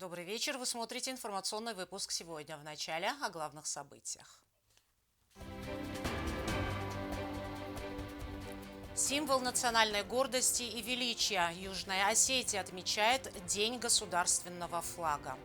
Добрый вечер. Вы смотрите информационный выпуск сегодня. В начале о главных событиях. Символ национальной гордости и величия Южная Осетия отмечает День государственного флага.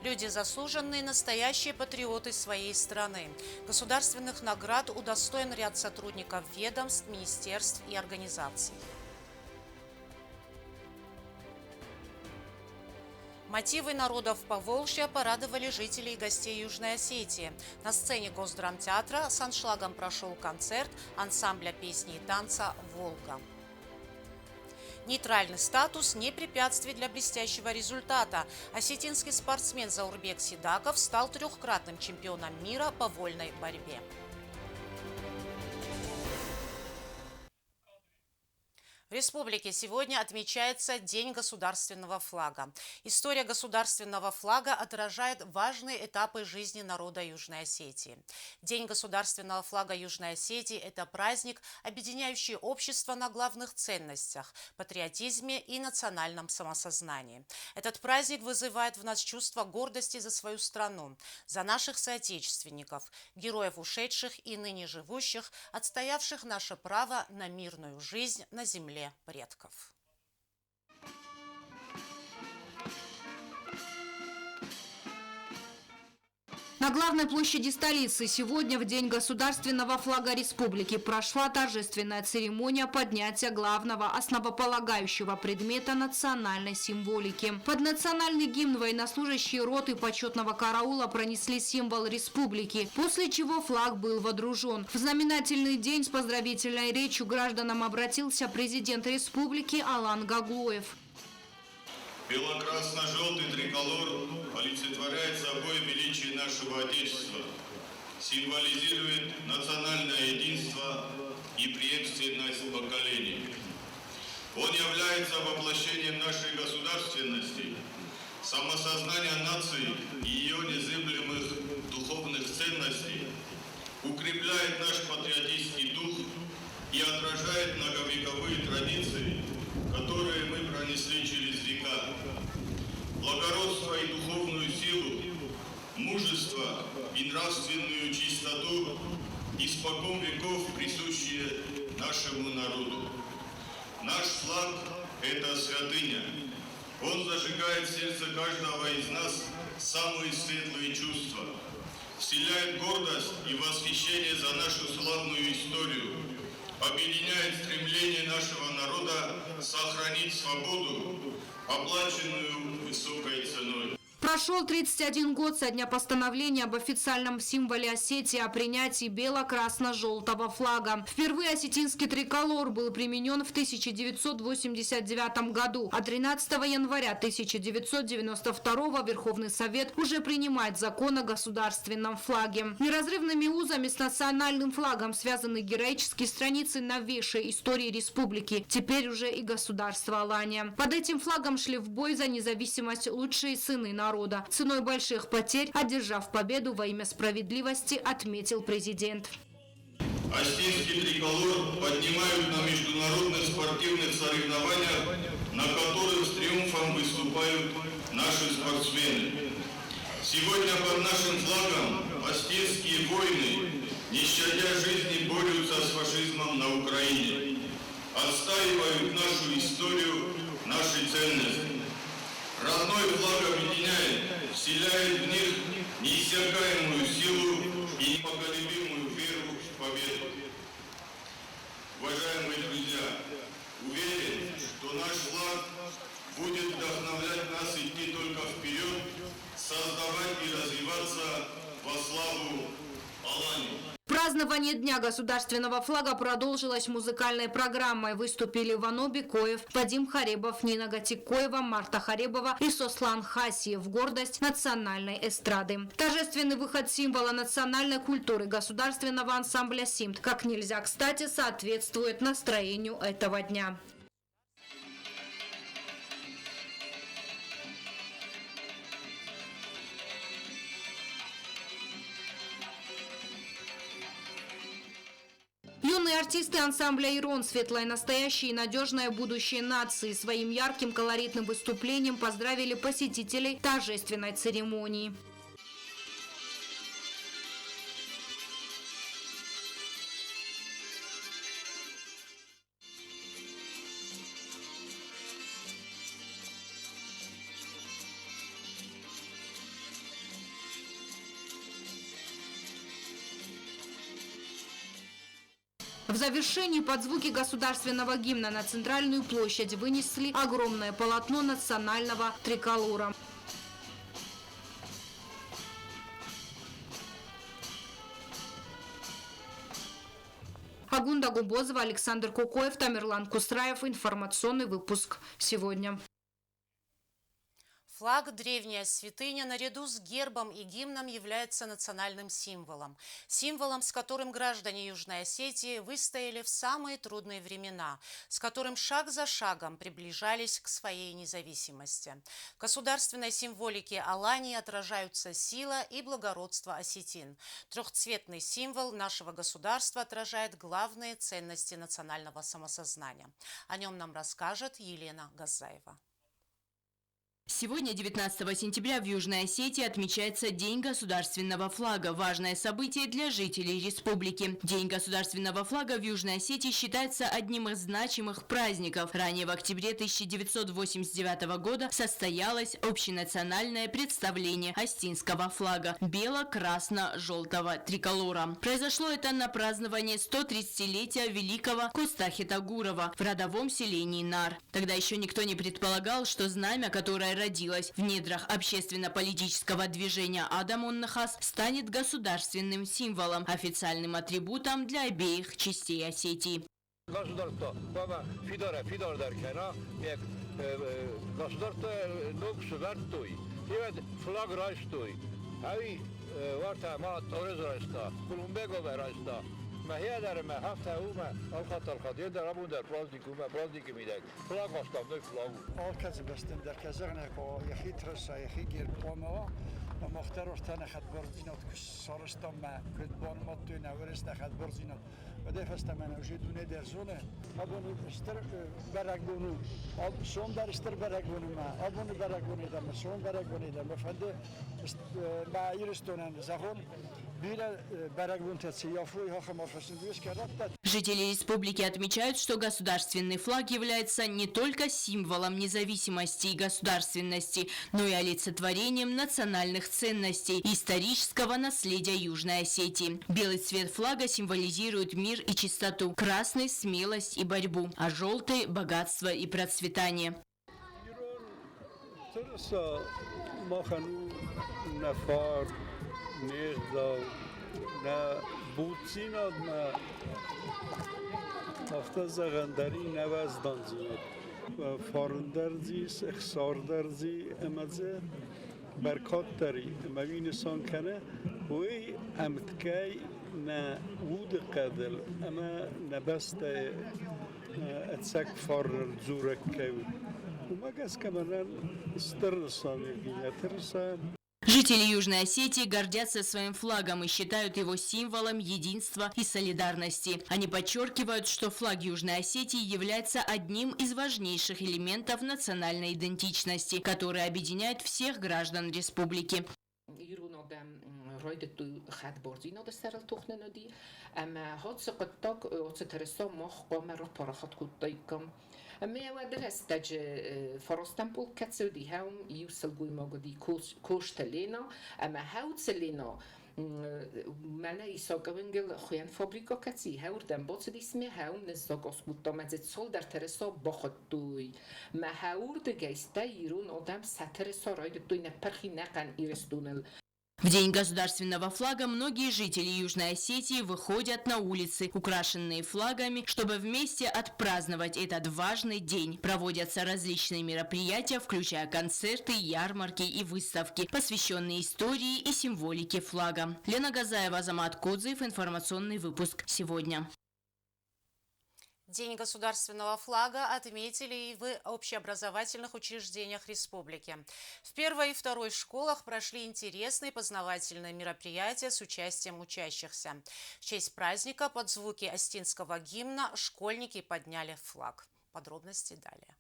Люди заслуженные, настоящие патриоты своей страны. Государственных наград удостоен ряд сотрудников ведомств, министерств и организаций. Мотивы народов Поволжья порадовали жителей и гостей Южной Осетии. На сцене Госдрамтеатра с аншлагом прошел концерт ансамбля песни и танца «Волга». Нейтральный статус не препятствие для блестящего результата. Осетинский спортсмен Заурбек Сидаков стал трехкратным чемпионом мира по вольной борьбе. В республике сегодня отмечается День государственного флага. История государственного флага отражает важные этапы жизни народа Южной Осетии. День государственного флага Южной Осетии – это праздник, объединяющий общество на главных ценностях – патриотизме и национальном самосознании. Этот праздник вызывает в нас чувство гордости за свою страну, за наших соотечественников, героев ушедших и ныне живущих, отстоявших наше право на мирную жизнь на земле предков. На главной площади столицы сегодня, в День государственного флага республики, прошла торжественная церемония поднятия главного основополагающего предмета национальной символики. Под национальный гимн военнослужащие роты почетного караула пронесли символ республики, после чего флаг был водружен. В знаменательный день с поздравительной речью гражданам обратился президент республики Алан Гаглоев. Бело-красно-желтый триколор олицетворяет собой величие нашего Отечества, символизирует национальное единство и преемственность поколений. Он является воплощением нашей государственности, самосознания нации и ее незыблемых духовных ценностей, укрепляет наш патриотический дух и отражает многовековые традиции, которые мы пронесли через века. Благородство и духовную силу, мужество и нравственную чистоту испокон веков присущие нашему народу. Наш флаг – это святыня. Он зажигает в сердце каждого из нас самые светлые чувства, вселяет гордость и восхищение за нашу славную историю, объединяет стремление нашего народа сохранить свободу, оплаченную высокой ценой. Прошел 31 год со дня постановления об официальном символе Осетии о принятии бело-красно-желтого флага. Впервые осетинский триколор был применен в 1989 году, а 13 января 1992 Верховный Совет уже принимает закон о государственном флаге. Неразрывными узами с национальным флагом связаны героические страницы новейшей истории республики, теперь уже и государства Алания. Под этим флагом шли в бой за независимость лучшие сыны народа. Ценой больших потерь, одержав победу во имя справедливости, отметил президент. Осетинский триколор поднимают на международных спортивных соревнованиях, на которых с триумфом выступают наши спортсмены. Сегодня под нашим флагом осетинские воины, не щадя жизни, борются с фашизмом на Украине, отстаивают нашу историю, наши ценности. Родной флаг объединяет, вселяет в них неиссякаемую силу и непоколебимую веру в победу. Уважаемые друзья, уверен, что наш флаг будет вдохновлять нас идти только вперед, создавать и развиваться во славу Алании. Празднование Дня государственного флага продолжилось музыкальной программой. Выступили Вано Бекоев, Вадим Харебов, Нина Гатикоева, Марта Харебова и Сослан Хасиев. Гордость национальной эстрады. Торжественный выход символа национальной культуры государственного ансамбля «Симт» как нельзя кстати соответствует настроению этого дня. Юные артисты ансамбля «Ирон» «Светлое настоящее и надежное будущее нации» своим ярким колоритным выступлением поздравили посетителей торжественной церемонии. В завершении под звуки государственного гимна на центральную площадь вынесли огромное полотно национального триколора. Агунда Губозова, Александр Кукоев, Тамерлан Кусраев. Информационный выпуск сегодня. Флаг – древняя святыня, наряду с гербом и гимном является национальным символом. Символом, с которым граждане Южной Осетии выстояли в самые трудные времена, с которым шаг за шагом приближались к своей независимости. В государственной символике Алании отражаются сила и благородство осетин. Трехцветный символ нашего государства отражает главные ценности национального самосознания. О нем нам расскажет Елена Газаева. Сегодня, 19 сентября, в Южной Осетии отмечается День государственного флага. Важное событие для жителей республики. День государственного флага в Южной Осетии считается одним из значимых праздников. Ранее в октябре 1989 года состоялось общенациональное представление осетинского флага бело-красно-желтого триколора. Произошло это на праздновании 130-летия великого Костахи Тагурова в родовом селении Нар. Тогда еще никто не предполагал, что знамя, которое родилась в недрах общественно-политического движения Адамон Нахас, станет государственным символом, официальным атрибутом для обеих частей Осетии. Государство, ما هي در ما هفته او ما الخط الخط يدر ابو در праздник ما праздник ميدك флаг основной флаг. Алкацы бӕстӕм дӕр кӕзӕгънӕ ко йӕхи тырыса, йӕхи герб хъуамӕ уа. Мах дӕр ортӕ нӕ хӕдбардзинад куы сарӕзтам мӕ куыд банымадтой нӕ уырыс нӕ хӕдбардзинад, уӕдӕй фӕстӕмӕ нӕ уже дуне дӕр зоны. Абон стыр бӕрӕгбон у, сом дӕр стыр бӕрӕгбон у мӕ абоны бӕрӕгбонӕй дӕр мӕ сом бӕрӕгбонӕй дӕр мӕ фӕнды мӕ Ирыстонӕн зӕгъон, бирӕ бӕрӕгбонтӕ цы йафой, ахӕм арфӕ Жители республики отмечают, что государственный флаг является не только символом независимости и государственности, но и олицетворением национальных ценностей и исторического наследия Южной Осетии. Белый цвет флага символизирует мир и чистоту, красный – смелость и борьбу, а желтый – богатство и процветание. Афтӕ зӕгъӕн дӕр ин ӕвӕздандзинад. Фарн дӕр дзы ис, ӕхсар дӕр дзы ӕмӕ дзы бӕркад дӕр и. Ӕмӕ уый нысан кӕны, уый ӕмткӕй нӕ удыхъӕдыл ӕмӕ нӕ бӕстӕйы ӕцӕг фарныл дзурӕг кӕй у. Уымӕ гӕсгӕ мӕнӕн стыр нысаниуӕг и нӕ тырысайӕн. Жители Южной Осетии гордятся своим флагом и считают его символом единства и солидарности. Они подчеркивают, что флаг Южной Осетии является одним из важнейших элементов национальной идентичности, который объединяет всех граждан республики. Ирон адӕм райдыдтой хӕдбардзинады сӕрыл тохнӕнади ӕмӕ ацы хъуыддаг, ацы тырыса мах хъуамӕ рапарахат кодтаиккам. Ӕмӕ уӕды рӕстӕджы фарастӕм полк кӕцы уыди, хӕум иу сылгоймаг уыди Кошты Лена, ӕмӕ хӕуцы Лена мӕнӕ Исаковенгел хуыйӕн фабрика кӕцы хӕуырдӕм бацыдис мӕ хӕум ныззакъаз кодта, мӕ дзы цалдӕр тырыса бахуыдтой. Мӕ хӕуырдыгӕй стӕй ирон адӕм сӕ тырыса райдыдтой нӕ пырхи нӕхъӕн Ирыстоныл. В День государственного флага многие жители Южной Осетии выходят на улицы, украшенные флагами, чтобы вместе отпраздновать этот важный день. Проводятся различные мероприятия, включая концерты, ярмарки и выставки, посвященные истории и символике флага. Лена Газаева, Азамат Кодзыев, информационный выпуск «Сегодня». День государственного флага отметили и в общеобразовательных учреждениях республики. В первой и второй школах прошли интересные познавательные мероприятия с участием учащихся. В честь праздника под звуки осетинского гимна школьники подняли флаг. Подробности далее.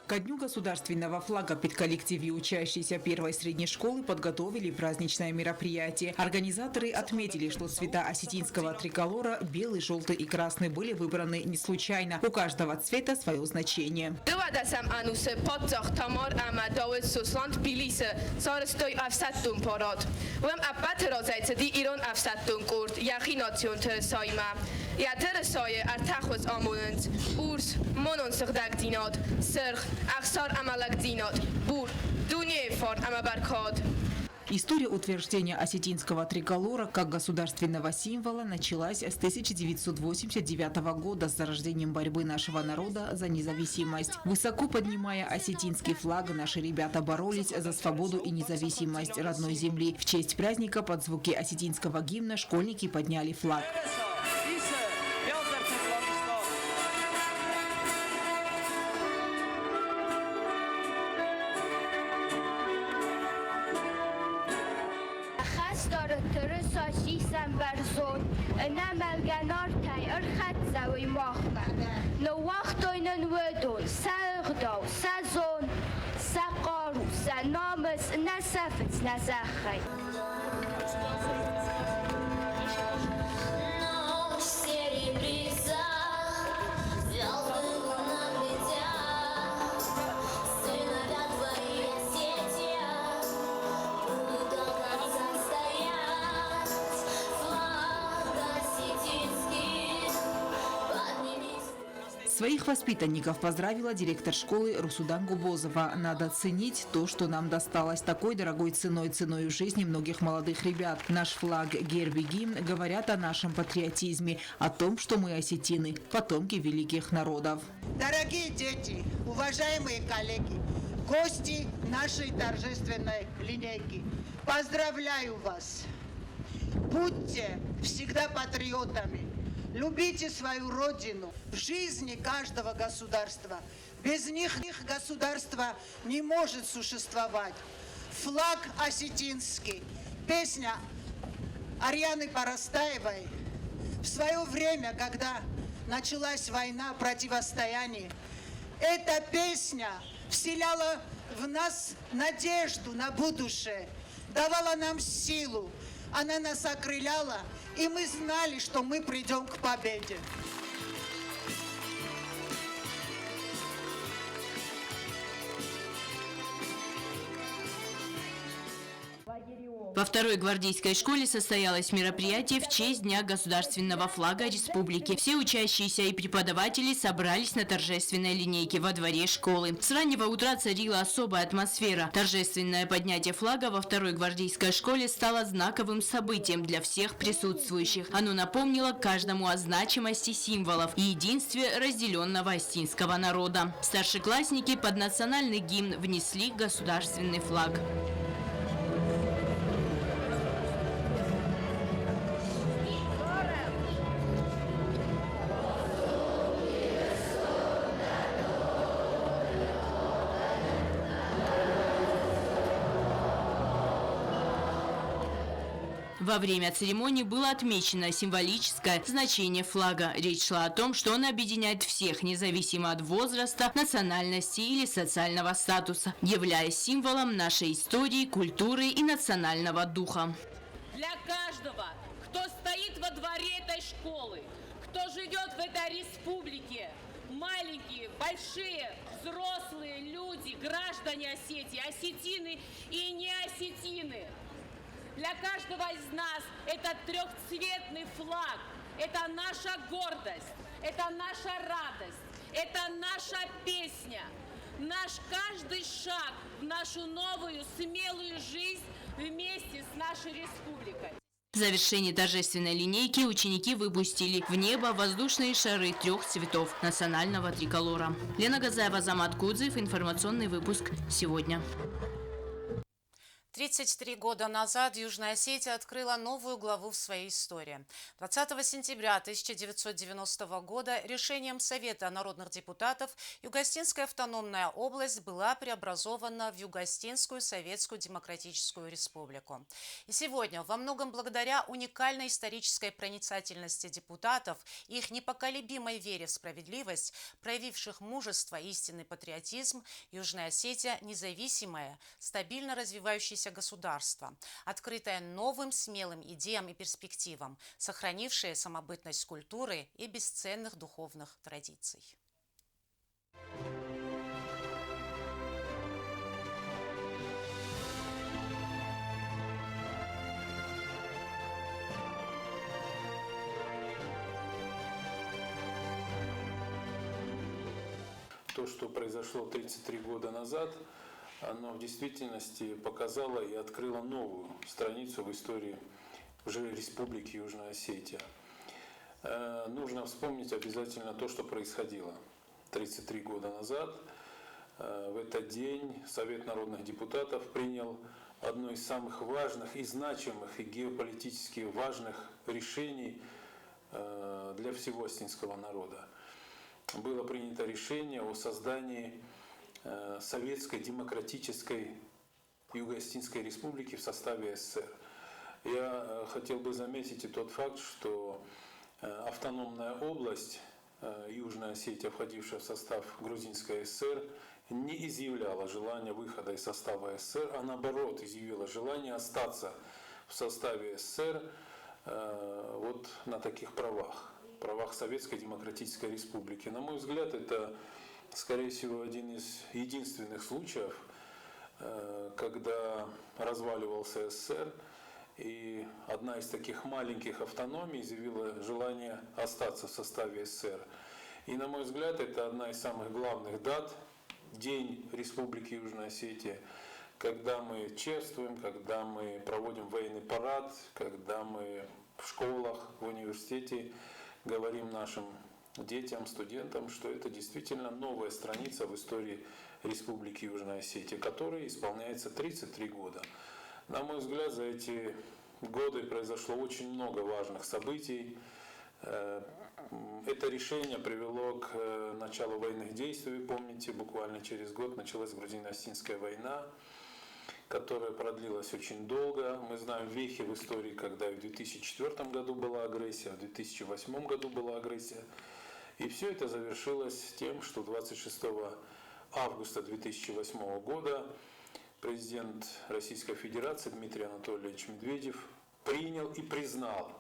Ко Дню государственного флага педколлективе учащиеся первой средней школы подготовили праздничное мероприятие. Организаторы отметили, что цвета осетинского триколора – белый, желтый и красный – были выбраны не случайно. У каждого цвета свое значение. 12 ӕнусы паддзах Тамар ӕмӕ Дауыт Сослан Тбилисы сарӕзтой ӕфсӕддон парад. Уым ӕппӕты разӕй цыди ирон ӕфсӕддон къорд йӕхи национ тырысаимӕ. Йӕ тырысайы ӕртӕ хуыз амонынц: урс, монон сыгъдӕгдзинад, сырх, ӕхсар ӕмӕ лӕгдзинад, бур, дунейы фарн ӕмӕ бӕркад. История утверждения осетинского триколора как государственного символа началась с 1989 года с зарождением борьбы нашего народа за независимость. Высоко поднимая осетинский флаг, наши ребята боролись за свободу и независимость родной земли. В честь праздника под звуки осетинского гимна школьники подняли флаг. Тырыса сисӕм бӕрзонд, ӕнӕмӕлгӕ Нартӕй ӕрхӕццӕ уый махмӕ. Ныууагътой нын уыдон сӕ ӕгъдау, сӕ зонд, сӕ хъару, сӕ намыс, нӕ сӕфынц нӕ зӕххӕй. Своих воспитанников поздравила директор школы Русудан Губозова. Надо ценить то, что нам досталось такой дорогой ценой, ценой жизни многих молодых ребят. Наш флаг, герб и гимн говорят о нашем патриотизме, о том, что мы осетины, потомки великих народов. Дорогие дети, уважаемые коллеги, гости нашей торжественной линейки, поздравляю вас! Будьте всегда патриотами. Любите свою родину. В жизни каждого государства. Без них их государство не может существовать. Флаг осетинский. Песня Арианы Парастаевой. В свое время, когда началась война, противостояние, эта песня вселяла в нас надежду на будущее, давала нам силу. Она нас окрыляла, и мы знали, что мы придем к победе. Во второй гвардейской школе состоялось мероприятие в честь Дня государственного флага республики. Все учащиеся и преподаватели собрались на торжественной линейке во дворе школы. С раннего утра царила особая атмосфера. Торжественное поднятие флага во второй гвардейской школе стало знаковым событием для всех присутствующих. Оно напомнило каждому о значимости символов и единстве разделенного осетинского народа. Старшеклассники под национальный гимн внесли государственный флаг. Во время церемонии было отмечено символическое значение флага. Речь шла о том, что он объединяет всех, независимо от возраста, национальности или социального статуса, являясь символом нашей истории, культуры и национального духа. Для каждого, кто стоит во дворе этой школы, кто живет в этой республике, маленькие, большие, взрослые люди, граждане Осетии, осетины и не осетины. Для каждого из нас это трехцветный флаг, это наша гордость, это наша радость, это наша песня, наш каждый шаг в нашу новую смелую жизнь вместе с нашей республикой. В завершении торжественной линейки ученики выпустили в небо воздушные шары трех цветов национального триколора. Лена Газаева, Азамат Кудзев, информационный выпуск «Сегодня». 33 года назад Южная Осетия открыла новую главу в своей истории. 20 сентября 1990 года решением Совета народных депутатов Югоосетинская автономная область была преобразована в Югоосетинскую Советскую Демократическую Республику. И сегодня, во многом благодаря уникальной исторической проницательности депутатов и их непоколебимой вере в справедливость, проявивших мужество и истинный патриотизм, Южная Осетия – независимая, стабильно развивающаяся государство, открытое новым смелым идеям и перспективам, сохранившее самобытность культуры и бесценных духовных традиций. То, что произошло 33 года назад, оно в действительности показало и открыло новую страницу в истории уже Республики Южная Осетия. Нужно вспомнить обязательно то, что происходило 33 года назад. В этот день Совет народных депутатов принял одно из самых важных и значимых, и геополитически важных решений для всего осетинского народа. Было принято решение о создании Советской Демократической Юго-Осетинской Республики в составе СССР. Я хотел бы заметить и тот факт, что автономная область Южная Осетия, входившая в состав Грузинской ССР, не изъявляла желания выхода из состава СССР, а наоборот изъявила желание остаться в составе СССР вот на таких правах, правах Советской Демократической Республики. На мой взгляд, это, скорее всего, один из единственных случаев, когда разваливался СССР, и одна из таких маленьких автономий изъявила желание остаться в составе СССР. И, на мой взгляд, это одна из самых главных дат, День Республики Южная Осетия, когда мы чествуем, когда мы проводим военный парад, когда мы в школах, в университете говорим нашим детям, студентам, что это действительно новая страница в истории Республики Южная Осетия, которой исполняется 33 года. На мой взгляд, за эти годы произошло очень много важных событий. Это решение привело к началу военных действий. Помните, буквально через год началась Грузино-Осетинская война, которая продлилась очень долго. Мы знаем вехи в истории, когда в 2004 году была агрессия, в 2008 году была агрессия. И все это завершилось тем, что 26 августа 2008 года президент Российской Федерации Дмитрий Анатольевич Медведев принял и признал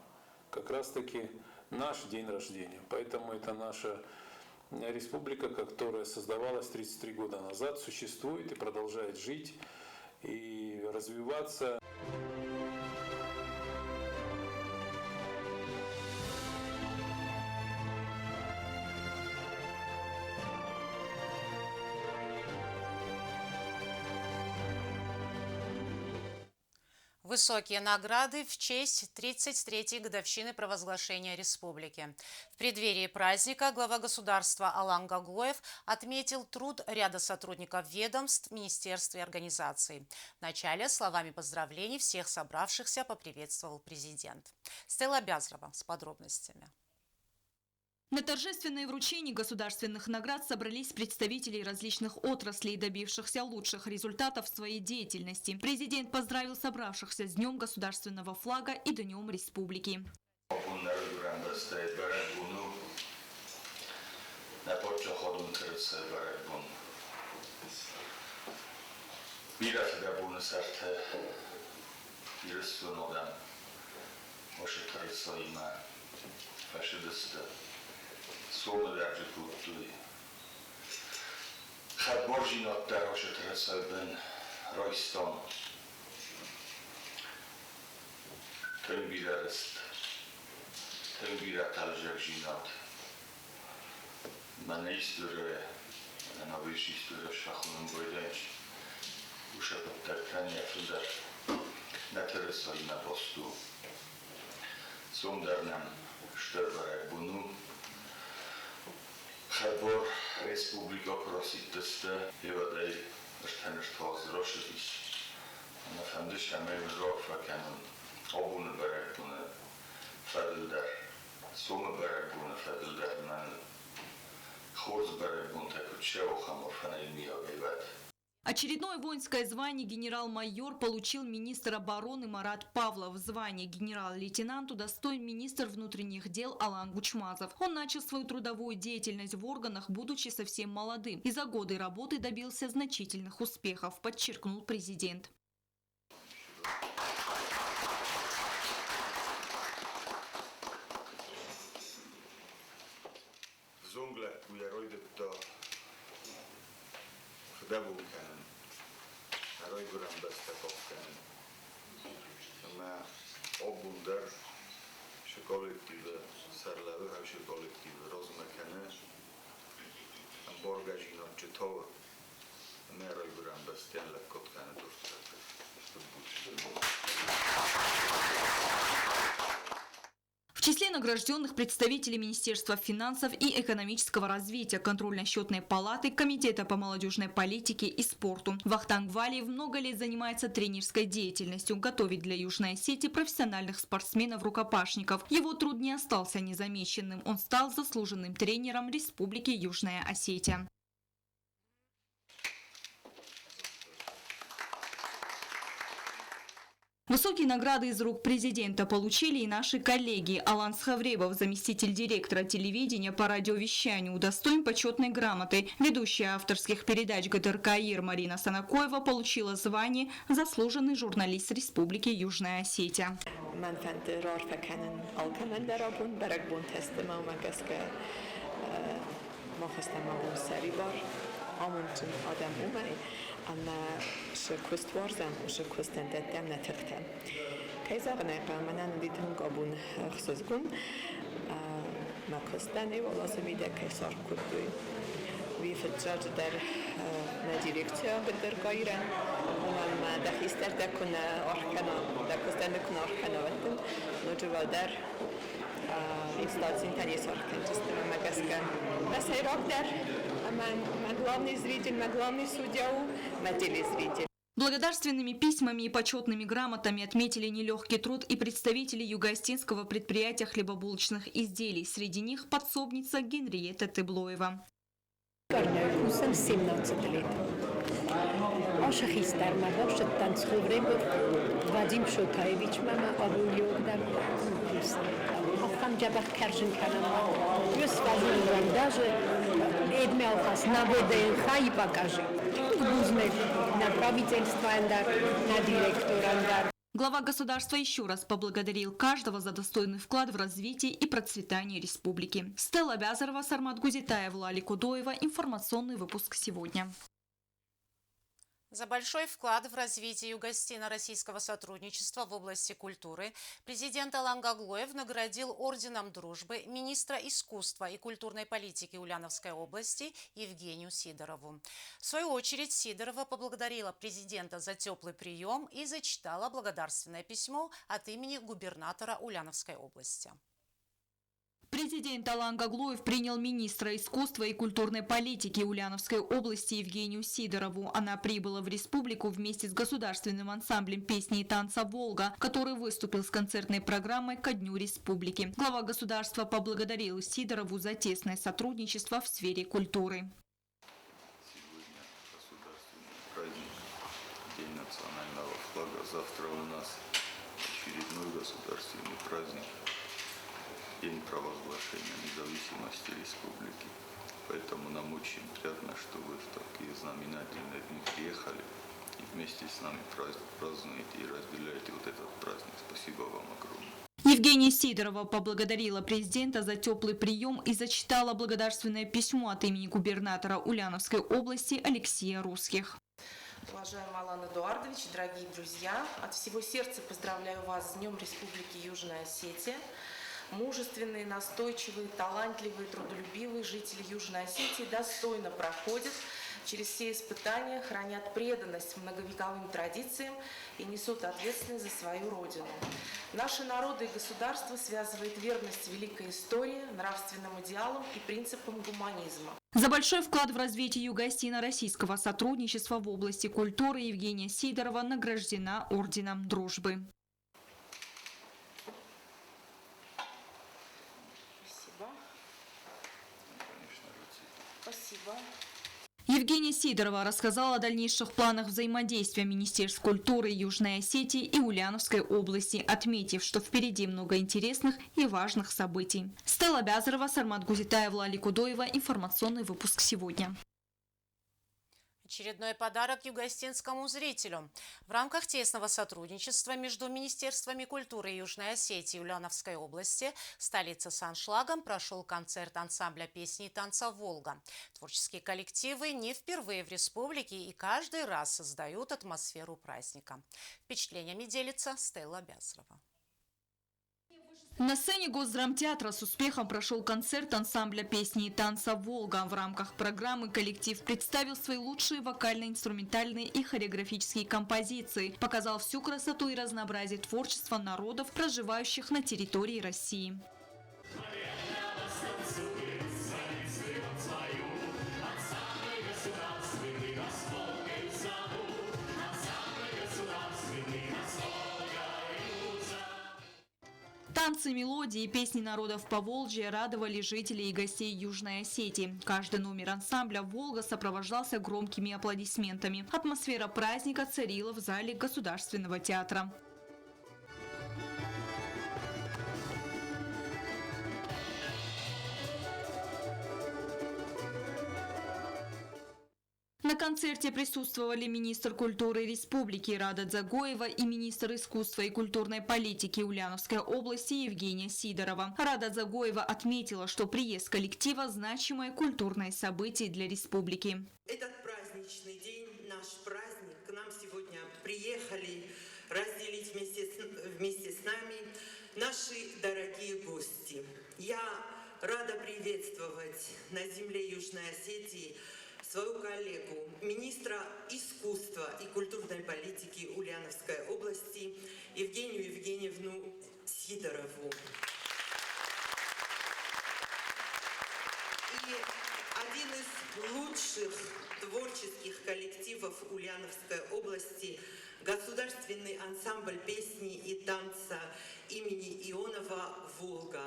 как раз-таки наш день рождения. Поэтому это наша республика, которая создавалась 33 года назад, существует и продолжает жить и развиваться. Высокие награды в честь 33-й годовщины провозглашения республики. В преддверии праздника глава государства Алан Гаглоев отметил труд ряда сотрудников ведомств, министерств и организаций. Вначале словами поздравлений всех собравшихся поприветствовал президент. Стелла Бязрова с подробностями. На торжественное вручение государственных наград собрались представители различных отраслей, добившихся лучших результатов в своей деятельности. Президент поздравил собравшихся с Днем государственного флага и Днем Республики. Хабор Республика просит теста, евадай, ртаныртваз рошедис, Мӕ фӕнды, цӕмӕй уын раарфӕ кӕнон абоны бӕрӕгбоны фӕдыл дӕр, сомы бӕрӕгбоны фӕдыл дӕр. Мӕн хорз бӕрӕгбонтӕ куыд сӕ, ахӕм арфӕ иумиагӕй уӕд. Очередное воинское звание генерал-майор получил министр обороны Марат Павлов. Звание генерал-лейтенант удостоен министр внутренних дел Алан Гучмазов. Он начал свою трудовую деятельность в органах, будучи совсем молодым. И за годы работы добился значительных успехов, подчеркнул президент. Взонг лӕппуйӕ райдыдта фыдӕбон кӕнын, райгуырӕн бӕстӕ хъахъхъӕнын. Ӕмӕ абон дӕр шы коллективы сӕрлӕууы, шы коллективы размӕ кӕны ӕмбаргӕзинадджы тауы ӕмӕ райгуырӕн бӕстӕйӕн лӕггад кӕны дарддӕр дӕр. Стыр бузныг. В числе награжденных представители Министерства финансов и экономического развития, Контрольно-счетной палаты, Комитета по молодежной политике и спорту. Вахтанг Валиев много лет занимается тренерской деятельностью, готовит для Южной Осетии профессиональных спортсменов-рукопашников. Его труд не остался незамеченным. Он стал заслуженным тренером Республики Южная Осетия. Высокие награды из рук президента получили и наши коллеги. Алан Схавребов, заместитель директора телевидения по радиовещанию, удостоен почетной грамоты. Ведущая авторских передач ГТРК «Ир» Марина Санакоева получила звание «Заслуженный журналист Республики Южная Осетия». Мӕн фӕнды раарфӕ кӕнын алкӕмӕн дӕр абон бӕрӕгбонтӕ сты мӕ уымӕ гӕсгӕ мах стӕм абон сӕрибар, амондджын адӕм уымӕй, ӕмӕ шы куыст уарзӕм, уышы куыстӕн дӕттӕм нӕ тыхтӕ. Кӕй зӕгъын ӕй хъӕуы, мӕнӕн уыди тынг абон ӕхсызгон, мӕ куыстӕн уал азы мидӕг кӕй саргъ кодтой. Уый фыццаджыдӕр нӕ дирекция Гдыркаирӕн, уымӕн ӕмӕ дӕ хистӕртӕ куы нӕ аргъ кӕна, дӕ куыстӕн куы нӕ аргъ кӕна, уӕд дын ноджы уӕлдӕр инстанцитӕ не саргъ кӕндзысты. Мӕнмӕ гӕсгӕ мӕ сӕйрагдӕр ӕмӕ мӕ главный зритель, мӕ главный судья у мӕ телезритель. Благодарственными письмами и почетными грамотами отметили нелегкий труд и представители юго-осетинского предприятия хлебобулочных изделий. Среди них подсобница Генриетта Теблоева. Кусын 17 лет. Ашы хистӕрмӕ бафсыдтӕн Цховребов Вадим Шотаевичмӕ мӕ абон дӕр кусын. Ахӕм дзӕбӕх кӕрзын кӕнӕм. Я свожу даже Эдме Алхас на ВДНХ и покажи. Бузныг нӕ правительствойӕн дӕр, нӕ директорӕн дӕр. Глава государства еще раз поблагодарил каждого за достойный вклад в развитие и процветание республики. Стелла Бязарова, Сармат Гузитаев, Лали Кудоева. Информационный выпуск сегодня. За большой вклад в развитие юго-осетино-российского сотрудничества в области культуры президент Алан Гаглоев наградил Орденом Дружбы министра искусства и культурной политики Ульяновской области Евгению Сидорову. В свою очередь Сидорова поблагодарила президента за теплый прием и зачитала благодарственное письмо от имени губернатора Ульяновской области. Президент Алан Гаглоев принял министра искусства и культурной политики Ульяновской области Евгению Сидорову. Она прибыла в республику вместе с государственным ансамблем песни и танца «Волга», который выступил с концертной программой ко Дню республики. Глава государства поблагодарил Сидорову за тесное сотрудничество в сфере культуры. Сегодня государственный праздник, День национального флага. Завтра у нас очередной государственный праздник. День провозглашения независимости республики. Поэтому нам очень приятно, что вы в такие знаменательные дни приехали и вместе с нами празднуете и разделяете вот этот праздник. Спасибо вам огромное. Евгения Сидорова поблагодарила президента за теплый прием и зачитала благодарственное письмо от имени губернатора Ульяновской области Алексея Русских. Уважаемый Алан Эдуардович, дорогие друзья, от всего сердца поздравляю вас с Днем Республики Южная Осетия. Мужественные, настойчивые, талантливые, трудолюбивые жители Южной Осетии достойно проходят через все испытания, хранят преданность многовековым традициям и несут ответственность за свою Родину. Наши народы и государства связывает верность великой истории, нравственным идеалам и принципам гуманизма. За большой вклад в развитие юго-осетино-российского сотрудничества в области культуры Евгения Сидорова награждена Орденом Дружбы. Спасибо. Спасибо. Евгения Сидорова рассказала о дальнейших планах взаимодействия Министерств культуры Южной Осетии и Ульяновской области, отметив, что впереди много интересных и важных событий. Стелла Бязарова, Сармат Гузитаев, Лали Кудоева. Информационный выпуск сегодня. Очередной подарок юго-осетинскому зрителю. В рамках тесного сотрудничества между Министерствами культуры Южной Осетии и Ульяновской области в столице с аншлагом прошел концерт ансамбля песни и танца «Волга». Творческие коллективы не впервые в республике и каждый раз создают атмосферу праздника. Впечатлениями делится Стелла Бязрова. На сцене Госдрамтеатра с успехом прошел концерт ансамбля песни и танца «Волга». В рамках программы коллектив представил свои лучшие вокально-инструментальные и хореографические композиции, показал всю красоту и разнообразие творчества народов, проживающих на территории России. Танцы, мелодии и песни народов Поволжья радовали жителей и гостей Южной Осетии. Каждый номер ансамбля «Волга» сопровождался громкими аплодисментами. Атмосфера праздника царила в зале Государственного театра. На концерте присутствовали министр культуры республики Рада Дзагоева и министр искусства и культурной политики Ульяновской области Евгения Сидорова. Рада Дзагоева отметила, что приезд коллектива – значимое культурное событие для республики. Этот праздничный день, наш праздник, к нам сегодня приехали разделить вместе с нами наши дорогие гости. Я рада приветствовать на земле Южной Осетии свою коллегу, министра искусства и культурной политики Ульяновской области Евгению Евгеньевну Сидорову. И один из лучших творческих коллективов Ульяновской области – Государственный ансамбль песни и танца имени Ионова «Волга».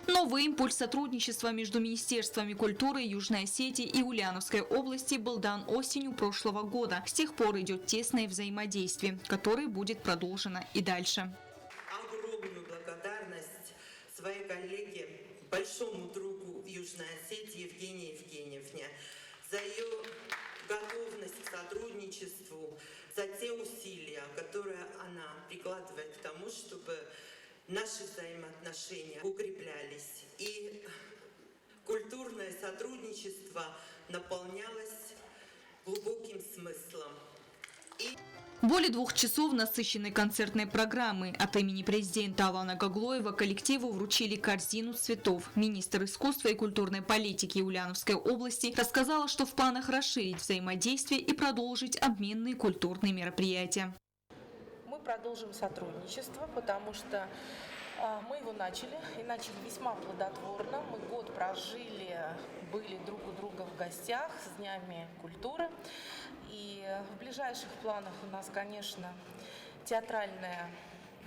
Новый импульс сотрудничества между Министерствами культуры Южной Осетии и Ульяновской области был дан осенью прошлого года. С тех пор идет тесное взаимодействие, которое будет продолжено и дальше. Огромную благодарность своей коллеге, большому другу Южной Осетии Евгении Евгеньевне за ее готовность к сотрудничеству, за те усилия, которые она прикладывает к тому, чтобы наши взаимоотношения укреплялись и культурное сотрудничество наполнялось глубоким смыслом. И Более 2 часов насыщенной концертной программы. От имени президента Алана Гаглоева коллективу вручили корзину цветов. Министр искусства и культурной политики Ульяновской области рассказала, что в планах расширить взаимодействие и продолжить обменные культурные мероприятия. Мы продолжим сотрудничество, потому что мы его начали, и начали весьма плодотворно. Мы год прожили, были друг у друга в гостях с Днями культуры. И в ближайших планах у нас, конечно, театральная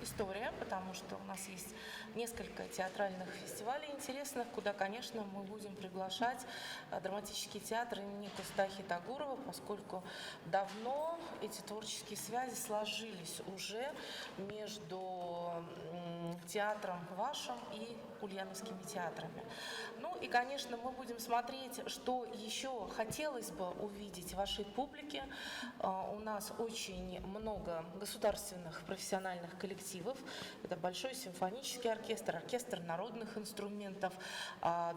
история, потому что у нас есть несколько театральных фестивалей интересных, куда, конечно, мы будем приглашать драматический театр имени Костахи Тагурова, поскольку давно эти творческие связи сложились уже между театром вашим и ульяновскими театрами. Ну и, конечно, мы будем смотреть, что еще хотелось бы увидеть в вашей публике. У нас очень много государственных профессиональных коллективов. Это большой симфонический оркестр, оркестр народных инструментов,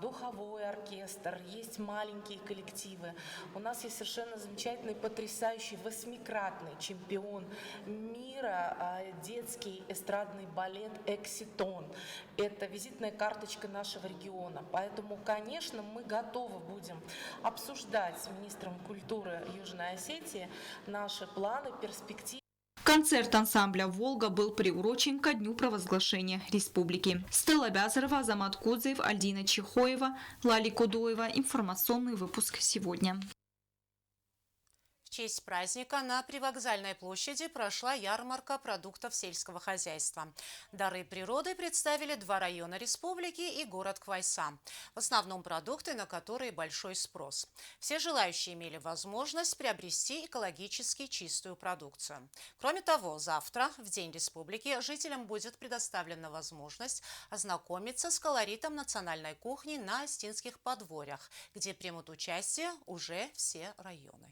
духовой оркестр, есть маленькие коллективы. У нас есть совершенно замечательный, потрясающий восьмикратный чемпион мира, детский эстрадный балет «Экси». осетон, это визитная карточка нашего региона. Поэтому, конечно, мы готовы будем обсуждать с министром культуры Южной Осетии наши планы, перспективы. Концерт ансамбля «Волга» был приурочен ко дню провозглашения республики. Стелла Бязарова, Азамат Кудзев, Альдина Чехоева, Лали Кудоева. Информационный выпуск сегодня. В честь праздника на Привокзальной площади прошла ярмарка продуктов сельского хозяйства. Дары природы представили два района республики и город Квайса. В основном продукты, на которые большой спрос. Все желающие имели возможность приобрести экологически чистую продукцию. Кроме того, завтра, в День республики, жителям будет предоставлена возможность ознакомиться с колоритом национальной кухни на Остинских подворьях, где примут участие уже все районы.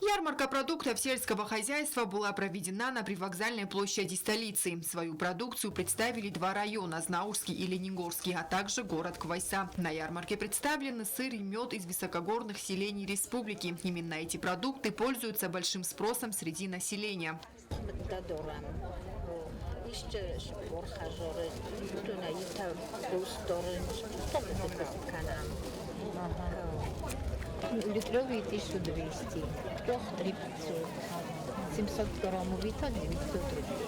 Ярмарка продуктов сельского хозяйства была проведена на привокзальной площади столицы. Свою продукцию представили два района – Знаурский и Ленингорский, а также город Квайса. На ярмарке представлены сыр и мед из высокогорных селений республики. Именно эти продукты пользуются большим спросом среди населения. Литровый 1200, 3500, 700 граммовый 900 рублей.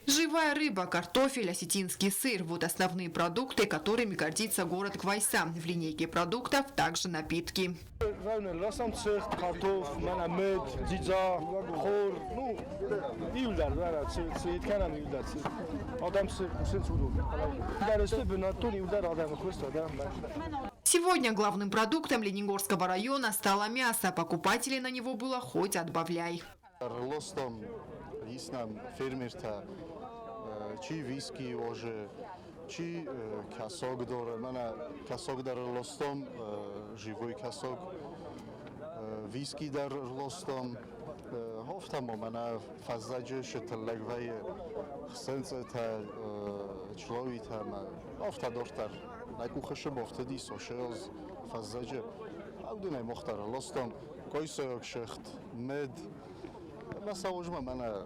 Живая рыба, картофель, осетинский сыр – вот основные продукты, которыми гордится город Квайса. В линейке продуктов также напитки. Сегодня главным продуктом Ленингорского района стало мясо. Покупателей на него было хоть отбавляй. Чи виски уже, чи касог дора, мана касог дар лостом, живой касог, виски дар лостом, хофтамо мана фазаҷ шетлагвай хсенцета чловита офта дортар, накухаше бофтади сошеоз фазаҷ, аудунай мохтар лостом, койсоёк шехт, мед, масаожма мана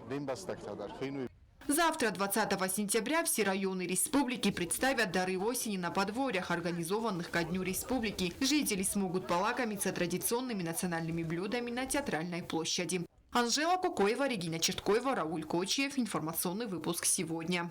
бимбастакта дар хинуи. Завтра, 20 сентября, все районы республики представят дары осени на подворьях, организованных ко Дню республики. Жители смогут полакомиться традиционными национальными блюдами на Театральной площади. Анжела Кукоева, Регина Черткоева, Рауль Кочиев. Информационный выпуск сегодня.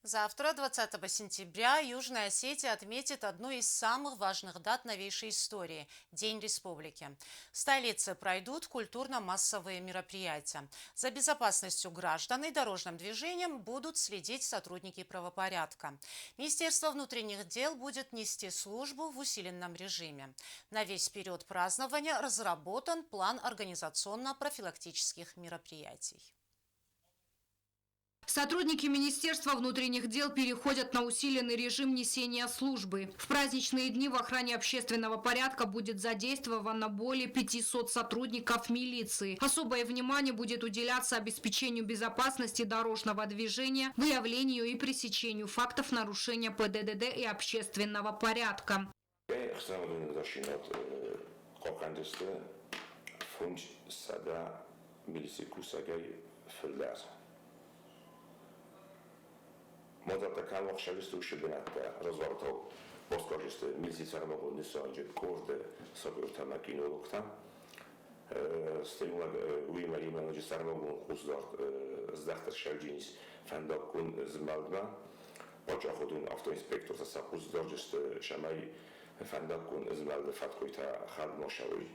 Завтра, 20 сентября, Южная Осетия отметит одну из самых важных дат новейшей истории – День Республики. В столице пройдут культурно-массовые мероприятия. За безопасностью граждан и дорожным движением будут следить сотрудники правопорядка. Министерство внутренних дел будет нести службу в усиленном режиме. На весь период празднования разработан план организационно-профилактических мероприятий. Сотрудники Министерства внутренних дел переходят на усиленный режим несения службы. В праздничные дни в охране общественного порядка будет задействовано более 500 сотрудников милиции. Особое внимание будет уделяться обеспечению безопасности дорожного движения, выявлению и пресечению фактов нарушения ПДД и общественного порядка. Модата камохшависту шибинатта разворотов боскожисты милиции нисанҷи корде сабурта кинологта стимула уимали манаҷи сармогун хуздар здахтар шавҷинис фандакун змалдма бачаходун автоинспектор сапуздарҷист шамай фандакун змалд фаткойта халмошавой.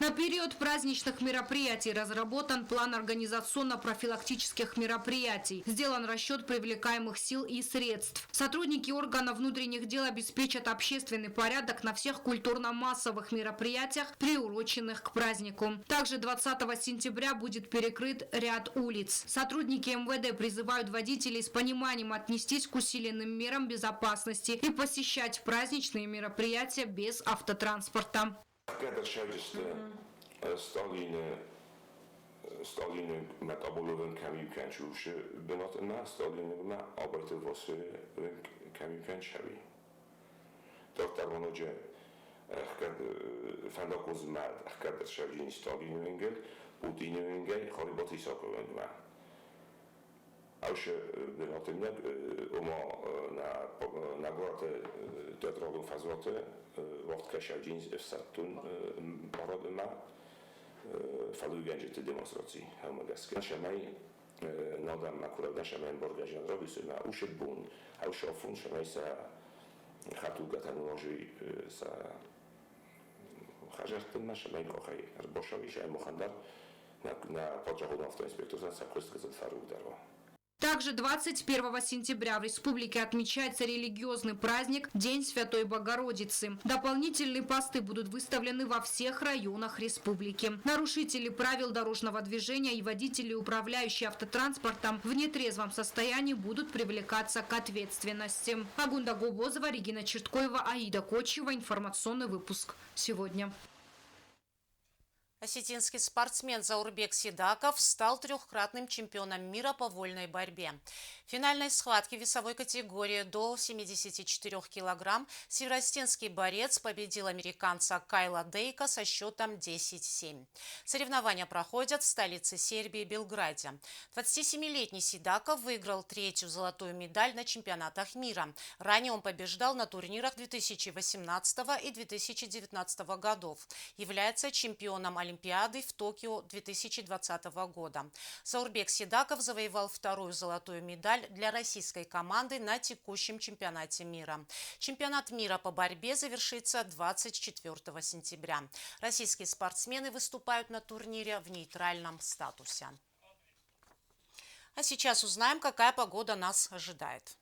На период праздничных мероприятий разработан план организационно-профилактических мероприятий. Сделан расчет привлекаемых сил и средств. Сотрудники органов внутренних дел обеспечат общественный порядок на всех культурно-массовых мероприятиях, приуроченных к празднику. Также 20 сентября будет перекрыт ряд улиц. Сотрудники МВД призывают водителей с пониманием отнестись к усиленным мерам безопасности и посещать праздничные мероприятия без автотранспорта. Также 21 сентября в республике отмечается религиозный праздник День Святой Богородицы. Дополнительные посты будут выставлены во всех районах республики. Нарушители правил дорожного движения и водители, управляющие автотранспортом в нетрезвом состоянии, будут привлекаться к ответственности. Агунда Гобозова, Регина Черткоева, Аида Кочева. Информационный выпуск сегодня. Осетинский спортсмен Заурбек Сидаков стал трехкратным чемпионом мира по вольной борьбе. В финальной схватке весовой категории до 74 килограмм североосетинский борец победил американца Кайла Дейка со счетом 10-7. Соревнования проходят в столице Сербии Белграде. 27-летний Сидаков выиграл третью золотую медаль на чемпионатах мира. Ранее он побеждал на турнирах 2018 и 2019 годов. Является чемпионом Олимпиады в Токио 2020 года. Заурбек Сидаков завоевал вторую золотую медаль для российской команды на текущем чемпионате мира. Чемпионат мира по борьбе завершится 24 сентября. Российские спортсмены выступают на турнире в нейтральном статусе. А сейчас узнаем, какая погода нас ожидает.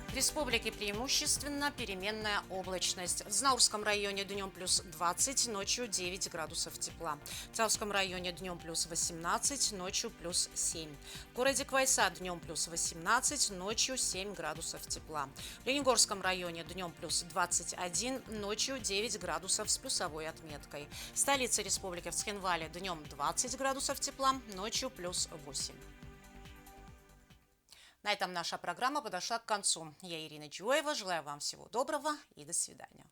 В республике преимущественно переменная облачность. В Знаурском районе днем плюс 20, ночью 9 градусов тепла. В Цауском районе днем плюс 18, ночью плюс 7. В городе Квайса днем плюс 18, ночью 7 градусов тепла. В Ленигорском районе днем плюс 21, ночью 9 градусов с плюсовой отметкой. В столице республики в Цхинвале днем 20 градусов тепла, ночью плюс 8. На этом наша программа подошла к концу. Я Ирина Чуева. Желаю вам всего доброго и до свидания.